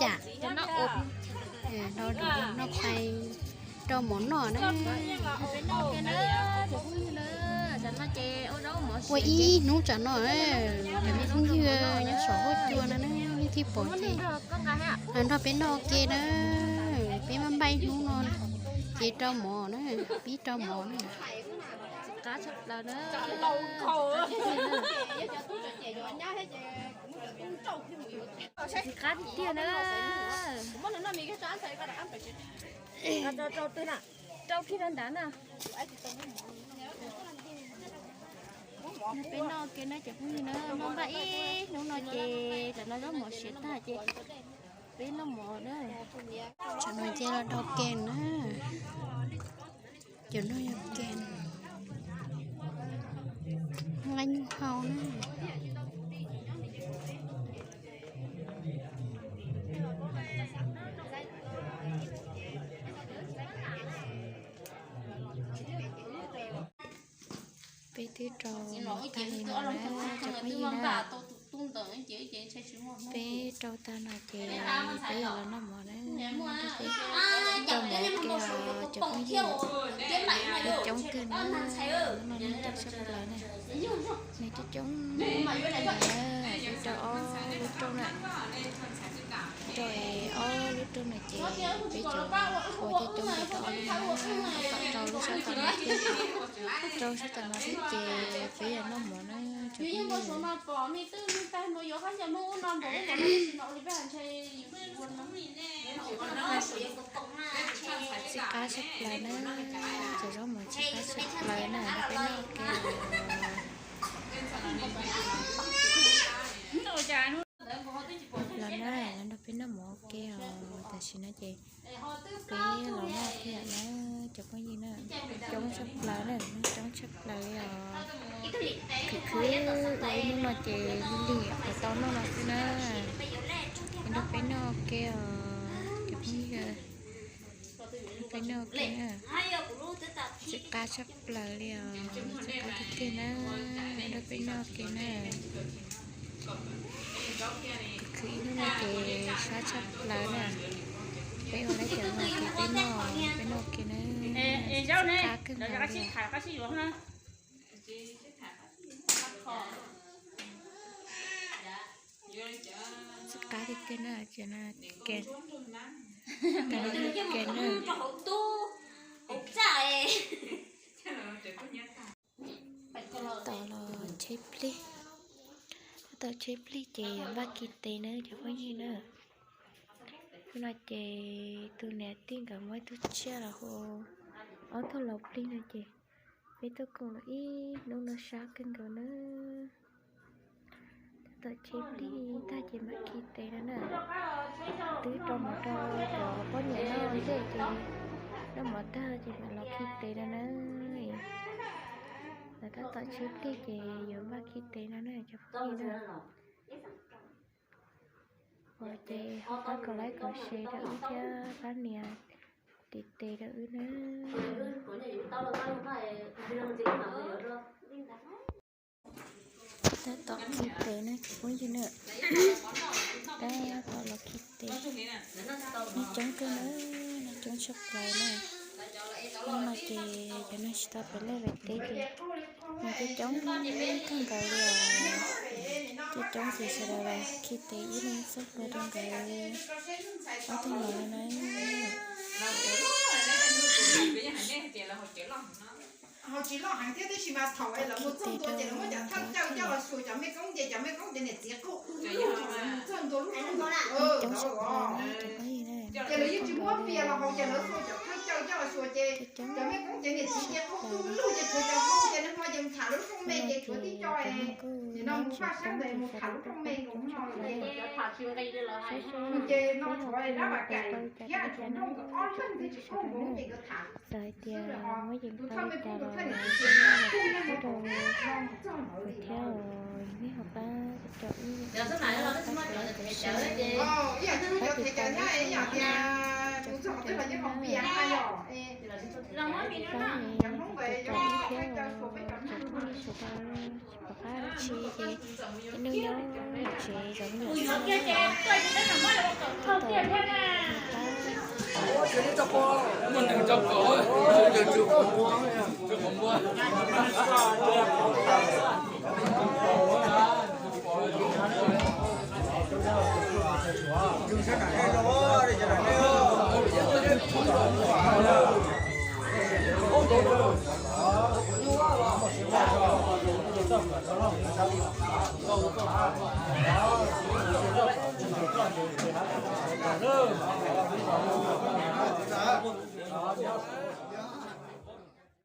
Cas noj pais rau mov noj na. Ua ib hnub tsam no, cov me phooj ywg nyob saum huab cua no na, nej thiaj pom ces los nrog peb noj ua ke na. Peb maj npaj ib hnub no ces rau mov na, pib rau mov na. Qab tshaj plaws na. Txiv qab tiag tiag na. Rau kiag rau nrad na. Peb noj ua ke na cov phooj ywg na, noj npaj ib hnub no ces tam no zaub mov siav tag ces peb noj mov na. Tsam no ces los dau ke na. Cov no yog ke nqaij nyuj hau na. Peb twb rau mov tag li no na cov phooj ywg na. Peb rau tag no ces peb yuav los noj mov na. Rau mov ua ke os cov phooj ywg. Peb coob kawg na, hnub no neeg coob tshaj plaws na. Neeg coob coob na, peb rau ob lub rooj na. Rau ob lub rooj no ces peb cov ua coob coob ces rau ob lub na, rau rau lub sab tom no thiab, rau sab tom no thiab ces peb yuav noj mov na cov phooj ywg. Txiv qab tshaj plaws na, cov zaub mov txiv qab tshaj plaws na, nrog peb noj ua ke. Los na, los nrog peb noj mov ua ke os. Tam sim no ces peb los noj thiab na cov phooj ywg na, coob tshaj plaws na, neeg coob tshaj plaws li os. Khwv khwv ua ib hnub no ces lig lig kom tau noj no xwb na. Nrog peb noj ua ke os cov phooj ywg. Peb noj ua ke na. Txiv qab tshaj plaws li os, txiv qab tiag tiag na, nrog peb noj ua ke na. Khwv khwv ib hnub no ces sab tshaj plaws na. Peb ua lawv cov no ces peb noj, peb noj ua ke na. Txiv qab kawg nkaus li. Txiv qab tiag tiag na, cov no ke, cov no ke na. Tab tom los tsheb plig, tab tom tsheb plig ces yuav npaj khi tes na cov phooj ywg na. Hnub no ces tus niam tij nkawd muab ib tug tsiaj los hu ob tug laus plig no ces peb tuaj koom los ib hnub no sab kawg nkaus na. Tab tom tsheb plig tag ces mam khi tes no na. Twb rau mov rau cov poj niam noj ntej ces noj mov tag ces mam los khi tes no na. Lawv tab tom tsheb plig ces yuav npaj khi tes no na cov phooj ywg na. Ua ces ho pab kom like kom share rau wb thiab pab nias tiv tes rau wb na. Tab tom khi tes na cov phooj ywg na. Tab tom los khi tes. Neeg coob kawg na, neeg coob tshaj plaws na. Hnub no ces cov neeg tsis tau pem lej pem teb ces neeg coob coob kawg nkaus li os. Coob coob ces sawv daws los khi tes ib leeg txoj hlua rau nkawd ob tug laus no na. Ho tsis loj heev thiab, tab sis mas thaum lawv mus txog ntua ces lawv muab cov thawj caw coj los xyuas cov mej koob ces cov mej koob cov niam txiv quaj ub lug, mus txog ntua lub roob ntawd ces lawv yeej tsis muab pias los haus ces lawv xua cov thawj caw coj los xyuas ces cov mej koob cov niam txiv ces quaj ub lug ces tshuav cov hau ces nag hmo ces mus tham lub rooj me ces tshuav tib co es nim no mus faj sab ntawd mus tham lub rooj me nkaus no ces ces no tshuav dab vam kaim thiab tshuav nplooj nkawd ob leeg ntawd tsis quaj nkaus ces nkawd tham. Txawm hais tias muab yees tau li cas los kuv rau kuv thiab nej ho pab rau ib yam li pab kuv like kuv share, pab tiv tam lub channel no na cov phooj ywg na. Pab es tiv tam ib thiab os cov phooj ywg sawv daws, tsis pom qab dab tsi ces ib hnub nyob tsev zov me nyuam xwb na. Tab tom